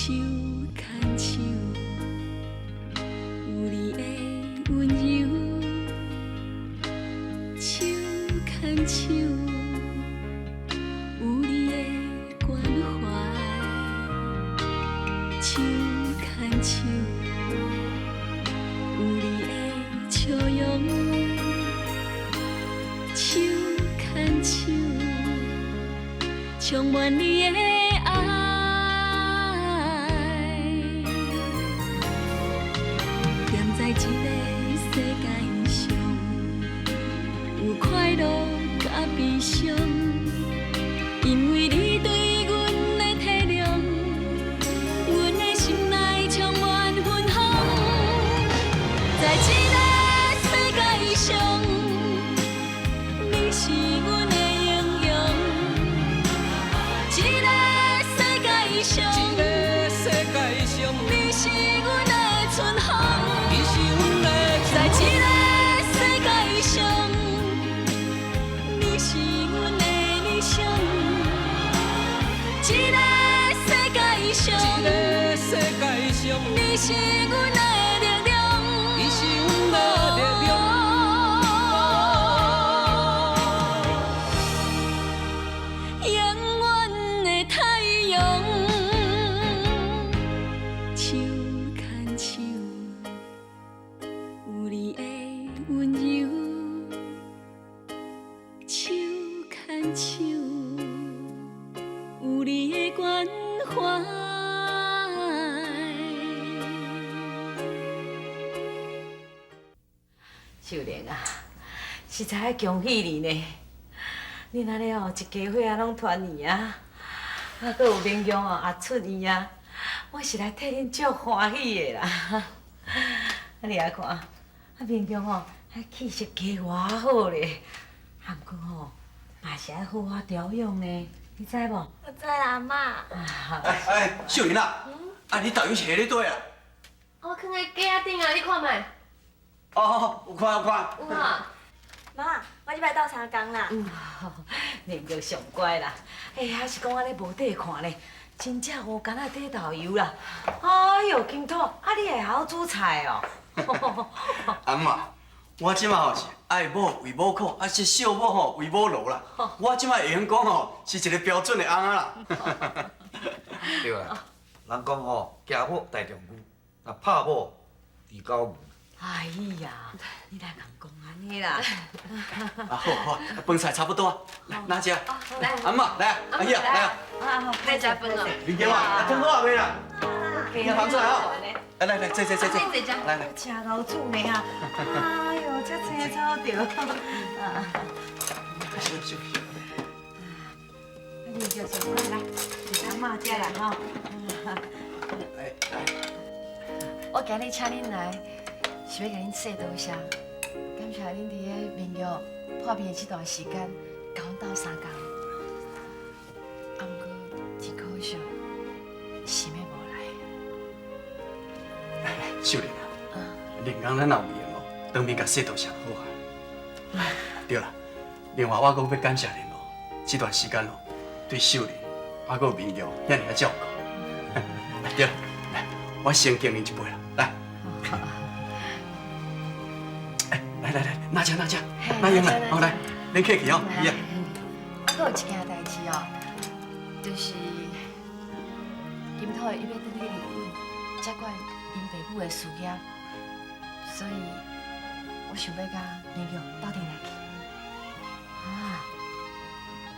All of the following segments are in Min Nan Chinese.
手牽手，有你的溫柔。手牽手，有你的關懷。手牽手，有你的笑容。手牽手，充滿你的愛。踮在這个世界上，有快樂佮悲傷，因為你對阮的體諒，阮的心內充滿芬芳。在這个世界上，你是阮的英雄。這个世界上，這個世界上，你是阮的春風。你是阮的在這个世界上，你是阮的理想。這个世界上，這個世界上，你是阮的力量。你是阮的力量。永遠的太陽，手牽手，有你的溫柔。手牽手，有你的關懷。秀蓮啊，實在愛恭喜你呢！恁按呢哦，一家伙仔攏團圓啊，啊，閣有明玉哦也出院啊，我是來替恁足歡喜的啦。啊，你來看，啊明玉哦，彼氣色加偌好咧，啊，毋過吼，嘛是愛好好調養呢，你知無？我知啦，阿嬤。哎哎，秀玲啊，啊你豆油是佇咧佗啊？我囥佇架仔頂啊，你看覓？哦，有看有看。有哈。媽，我這擺鬥相共啦。明玉上乖啦，哎，還是講按呢無底看咧，真正烏干仔底豆油啦。哎喲，金土，啊你會曉煮菜哦？阿姆啊，我這馬吼是愛某為某苦，啊是惜某吼為某勞啦。我這馬會用講吼，是一個標準的翁仔啦。對啦，人講吼，嫁某帶中牛，若拍某治狗牛。哎呀，你來共講按呢啦。啊好好，飯菜差不多，來拿食。來，阿姆來，阿姨來啊。啊，來食飯咯。明玉啊，湯好啊未啦？你放出來哦。來來來，坐坐坐坐。來來。真𠢕煮呢啊！哎呦，這青草著。啊。小小。你就上快來，阿嬤這啦吼。哎來。我今日請恁來，是欲共恁說多謝，感謝恁佇咧明玉破病的這段時間，共阮鬥相共。啊，毋過真可惜，喜妹無來。秀玲啊，連工咱若有閒哦，當面共說多謝好啊。對啦，另外我閣欲感謝恁哦，這段時間哦，對秀玲還閣有明玉遐爾仔照顧。對啦，來，我先敬恁一杯啦，來。哎，來來來，拿食拿食，拿用來，好來，恁客氣哦，啊。啊，閣有一件代誌哦，就是金土伊欲轉去日本，接管𪜶爸母的事業，所以我想欲共明玉鬥陣來去。啊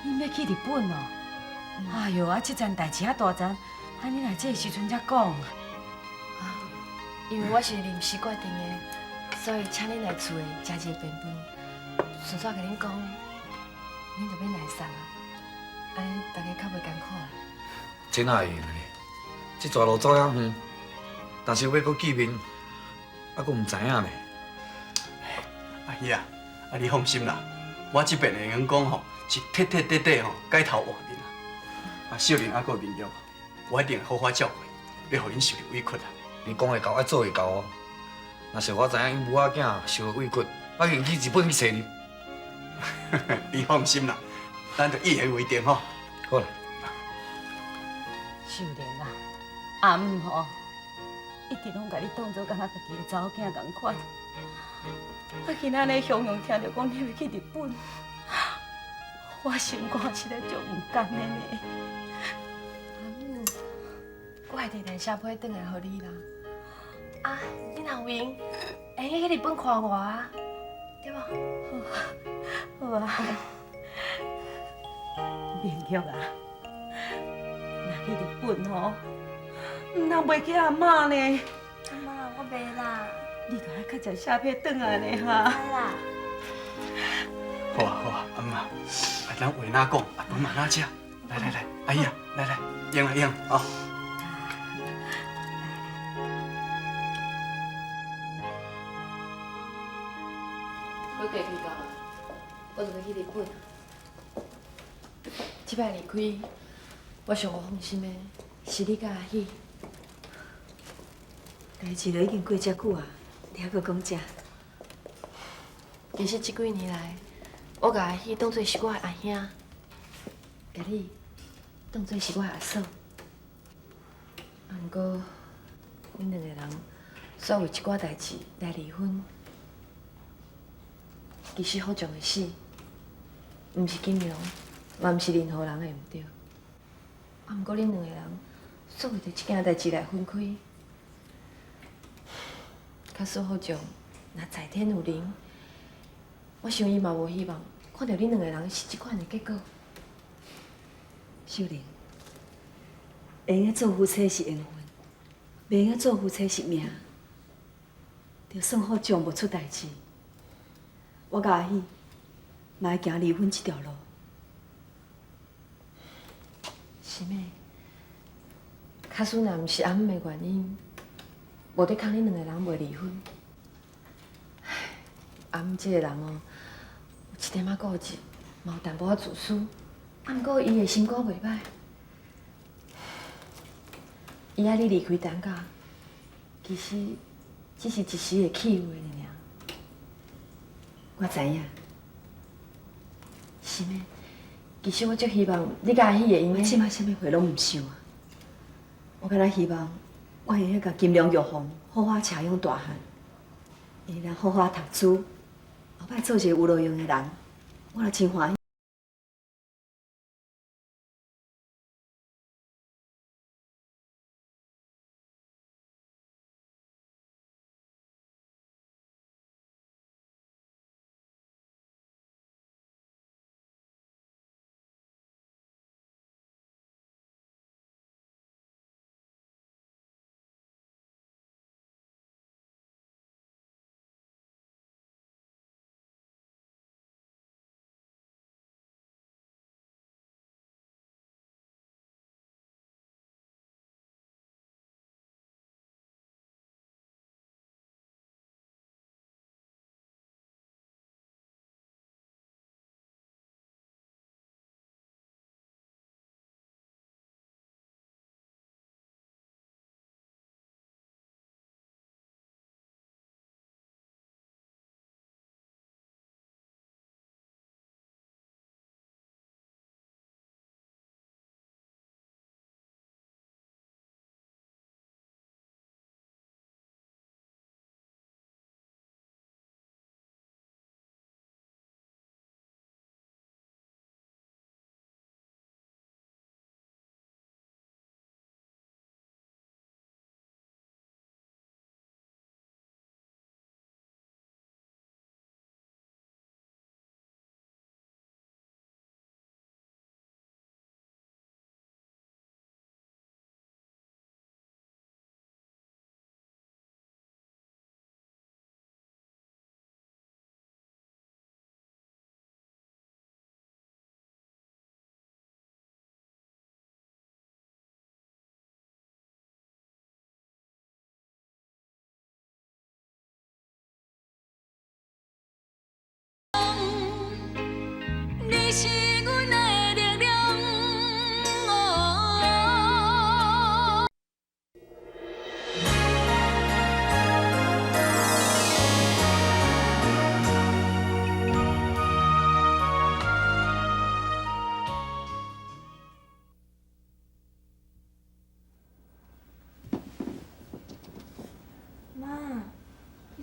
，𪜶欲去日本哦？哎喲，啊，這層代誌遐大層，啊，你來這個時陣才講？啊，因為我是臨時決定的，所以請恁來厝內食一個便飯，順紲共恁講，恁就免來送啊，按呢大家較袂艱苦啊。這哪會用呢？這逝路走遐遠，但是欲閣見面，還閣毋知影呢。阿姨啊，啊你放心啦，我這邊會用講吼，是徹徹底底吼改頭換面啊。啊，秀玲還閣明玉，我一定好好照顧，袂予𪜶受著委屈啊。你講會到，愛做會到哦。若是我知影𪜶母仔囝受委屈，我一定去日本去揣你。你放心啦，咱就一言為定吼。好啦。秀玲啊，阿姆吼，一直攏共你當做敢若家己的查某囝仝款。啊，今仔日雄雄聽著講你欲去日本，我心肝實在足毋甘的呢。阿姆，我會提電寫批轉來予你啦。啊，你若有閒，會用去日本看我啊，對無？好啊，明玉啊，若去日本吼，毋通袂記阿嬤呢。阿嬤，我袂啦。你著愛較濟寫批轉來呢哈。知啦。好啊好啊，阿姆啊，咱話哪講，啊飯嘛哪食。來來來，阿姨啊，來來，用啦用，哦。過幾工啊，我就欲去日本。這擺離開，我上無放心的是你佮阿喜。代誌都已經過遮久啊，你猶閣講這？其實這幾年來，我共阿喜當做是我的阿兄，共你當做是我的阿嫂。啊，毋過，恁兩個人煞為一寡代誌來離婚，其實福將的死，毋是金龍，嘛毋是任何人的毋對。啊，毋過恁兩個人煞為著這件代誌來分開。假使福將若在天有靈，我想伊嘛無希望看著恁兩個人是這款的結果。秀玲，會用做夫妻是緣分，袂用做夫妻是命。就算福將無出代誌，我佮阿喜嘛會行離婚這條路。是咩？假使若毋是阿姆的原因，無得空恁兩個人袂離婚。唉，阿姆這個人哦，有一點仔固執，嘛有淡薄仔自私，啊，毋過伊的心肝袂歹。伊愛你離開陳家，其實只是一時的氣話爾。我知影。是咩？其實我足希望你佮阿喜會用。我這擺啥物話攏毋想啊！我敢若希望我會用共金龍藥房好好捙養大漢，會當好好讀書，後擺做一個有路用的人，我就真歡喜。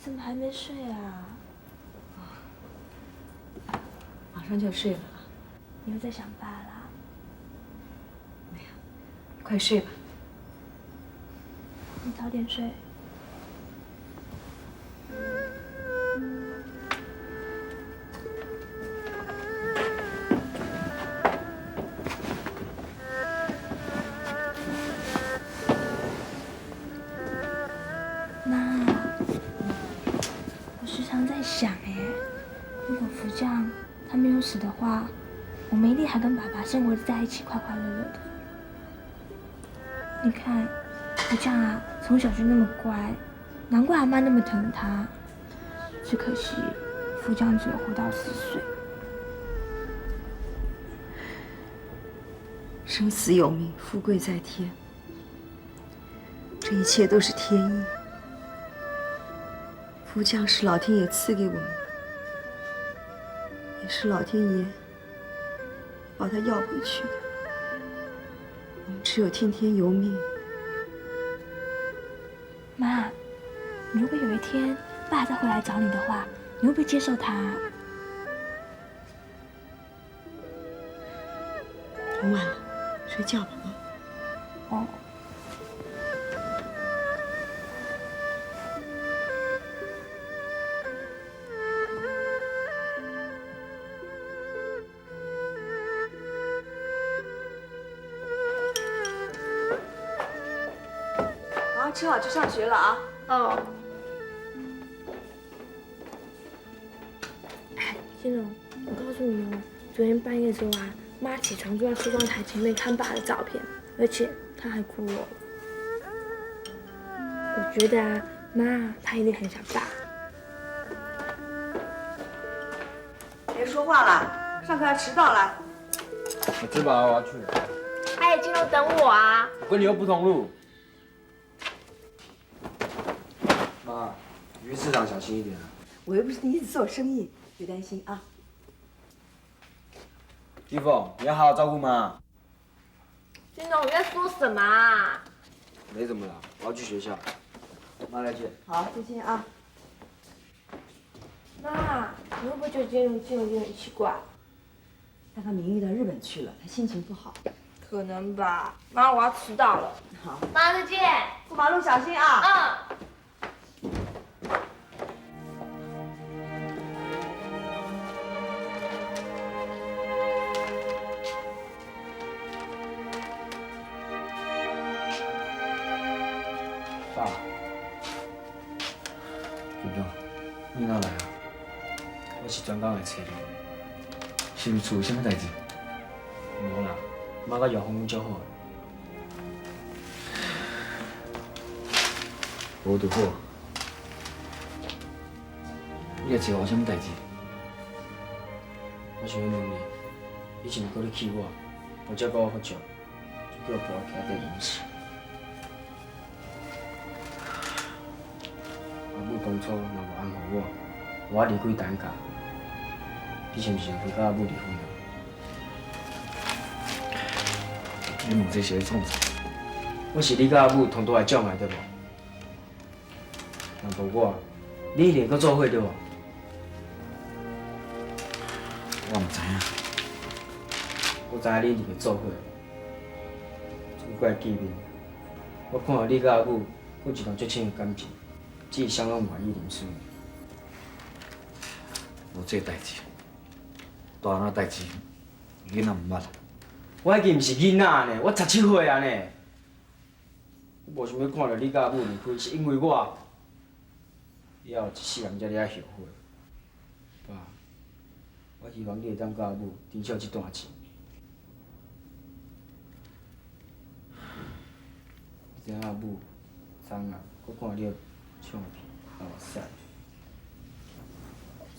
怎么还没睡啊？马上就要睡了，你又在想爸啦？没有，你快睡吧。你早点睡。妈，我时常在想，哎，如果福将他没有死的话，我们一定还跟爸爸生活在一起，快快乐乐的。你看，福将啊，从小就那么乖，难怪阿妈那么疼他。只可惜，福将只有活到4岁。生死有命，富贵在天，这一切都是天意。福将是老天爷赐给我们的，也是老天爷把他要回去的。我们只有听天由命。妈，如果有一天爸再回来找你的话，你会不会接受他？很晚了，睡觉吧啊。哦。好，吃好去上学了啊！哦。哎，金龙，我告诉你哦，昨天半夜的时候啊，妈起床坐在梳妆台前面看爸的照片，而且她还哭了。我觉得啊，妈她一定很想爸。别说话了，上课要迟到了。我知道，我要去。哎，金龙，等我啊！我跟你又不同路。妈，你去市场小心一点啊！我又不是第一次做生意，别担心啊。金凤，你要好好照顾妈。金龙，你在说什么啊？没怎么了，我要去学校。妈再见。好，再见啊。妈，你会不会觉得金龙有点奇怪？大概明玉到日本去了，他心情不好。可能吧。妈，我要迟到了。好。妈再见。过马路小心啊。嗯。爸，局长，你哪来啊？我是专工来找你。是毋是厝有啥物代志？无啦，妈佮姚峰拢足好的。无就好。你来找我有啥物代志？我想欲问你，你是毋是阁咧气我？无照顾我佛像，就叫我跋徛底饮食。阿母当初若无安抚我，我离开陈家，你是毋是会佮阿母离婚啊？你问这是咧创啥？我是你佮阿母同大的障碍对无？若无我，你一定阁做伙对无？我毋知影。我知影你一定会做伙。这过来见面，我看到你佮阿母阁有一段足深的感情，只是啥拢毋愿意认输。无这代志，大人的代志，囡仔毋捌。我已经毋是囡仔呢，我17岁啊呢。我无想欲看著你佮阿母离开，是因为我，以后一世人才咧爱后悔。爸，我希望你会当佮阿母珍惜这段情。你知影阿母昨昏啊，阁看你的唱片流目屎，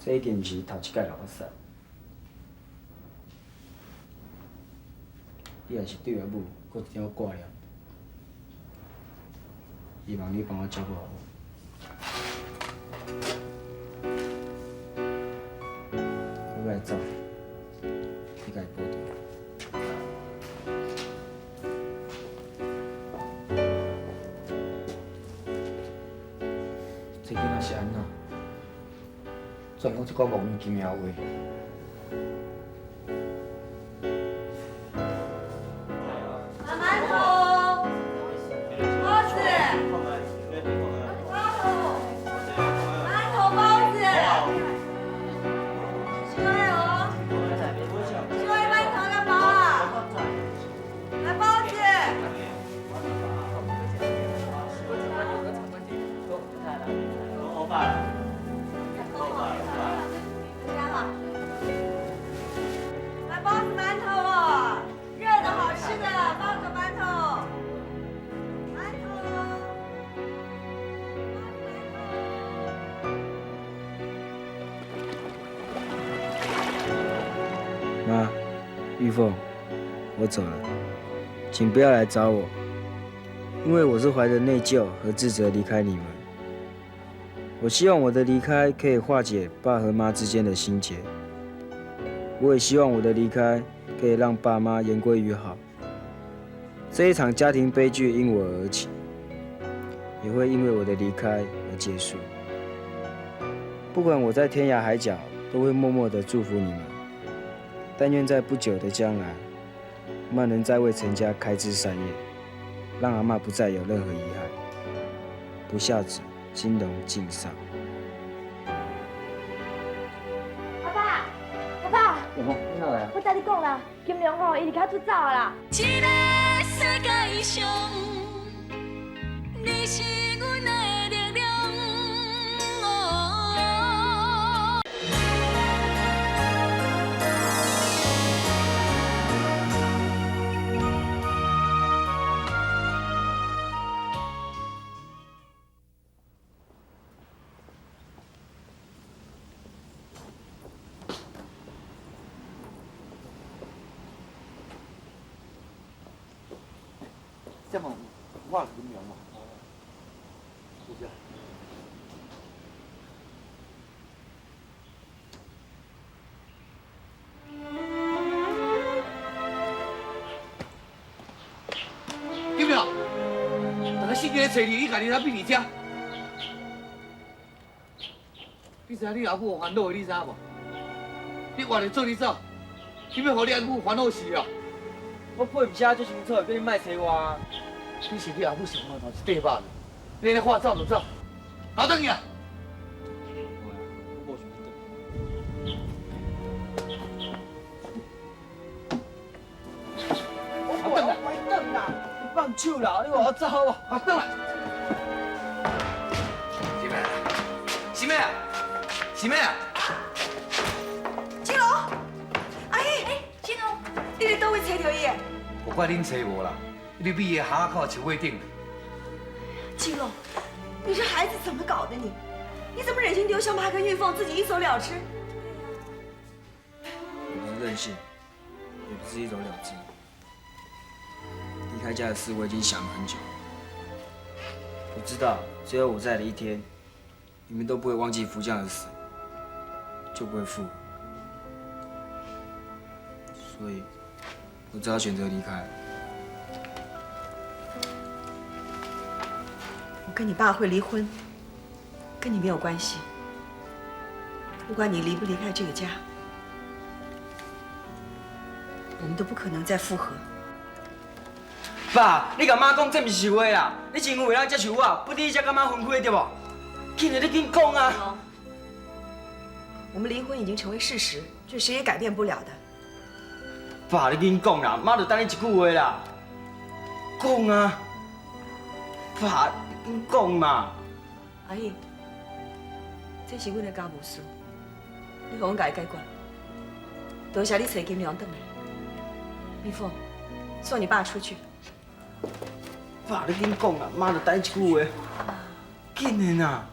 这已经毋是头一摆流目屎。你若是对阿母阁一点仔挂念，希望你帮我照顾阿母。我欲走，你家己保重。这囡仔是按怎？专讲这寡莫名其妙的话。馒头，包子，馒头包子，小爱哦，小爱馒头甲包啊，来包子。来包子馒头哦，热的好吃的，包子馒头，馒头。妈，玉凤，我走了，请不要来找我，因为我是怀着内疚和自责离开你们。我希望我的离开可以化解爸和妈之间的心结，我也希望我的离开可以让爸妈言归于好。这一场家庭悲剧因我而起，也会因为我的离开而结束。不管我在天涯海角，都会默默地祝福你们。但愿在不久的将来，妈能再为陈家开枝散叶，让阿嬷不再有任何遗憾。不孝子，金龙敬上。阿爸，阿爸，玉凤，你哪来啊？我甲你讲啦，金龙吼，伊离家出走啊啦。这个世界上，你是阮的力量。哦。这嘛有我金龙嘛，是不是？金龙，大家四个咧找你，你家己哪变伫遮？你知影你阿母烦恼的，你知影无？你活咧做你走，你欲予你阿母烦恼死啊！我配毋写足清楚，叫你莫找我啊。你是你阿母上头一块肉，你按呢话走就走，拿转去啊！我无想欲转。我转啦，我转啦！你放手啦！你予我走啊！啊，转来！是咩？是咩？是咩？金龙，阿姨，哎，金龙，你伫佗位揣著伊的？无怪恁揣无啦，你伫伊的巷仔口树尾顶。金龙，你这孩子怎么搞的你？你怎么忍心丢下妈跟玉凤，自己一走了之？我不是任性，也不是一走了之。离开家的事我已经想了很久。我知道，只有我在的一天，你们都不会忘记福将的死，就不会复合。所以，我只好选择离开。我跟你爸会离婚，跟你没有关系。不管你离不离开这个家，我们都不可能再复合。爸，你共妈讲这毋是实话啦！你是因为袂当接受我，不得已才佮妈分开对无？紧的，你紧讲啊！我们离婚已经成为事实，这谁也改变不了的。爸，你紧讲啦，妈就等你一句话啦。讲啊！爸，你紧讲嘛！阿英，这是阮的家务事，你予阮共伊解决。多谢你揣金良转来，玉凤，送你爸出去。爸，你紧讲啊，妈就等你一句话。紧的啦，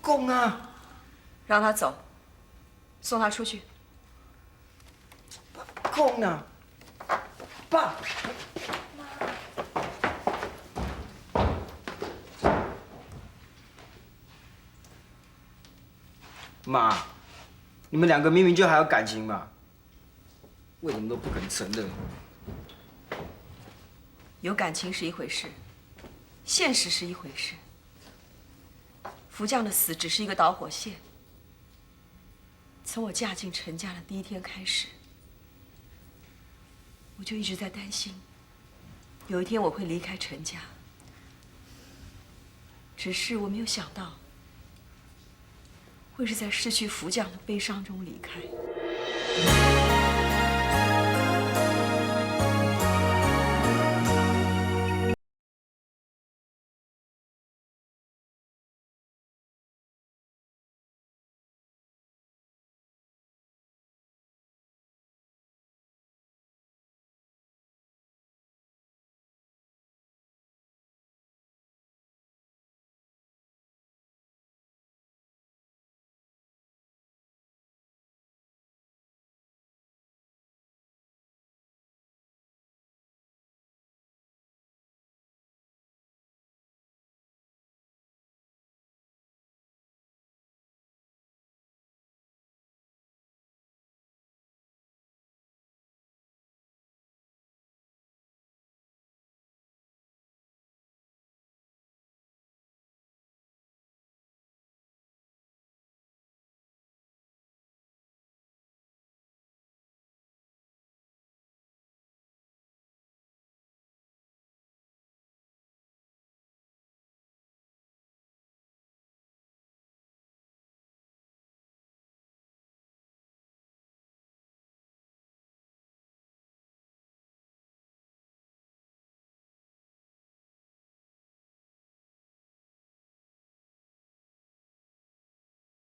讲啊！让他走，送他出去。讲啊！爸。妈，你们两个明明就还有感情嘛，为什么都不肯承认？有感情是一回事，现实是一回事。福将的死只是一个导火线。从我嫁进陈家的第一天开始，我就一直在担心，有一天我会离开陈家。只是我没有想到，会是在失去福将的悲伤中离开。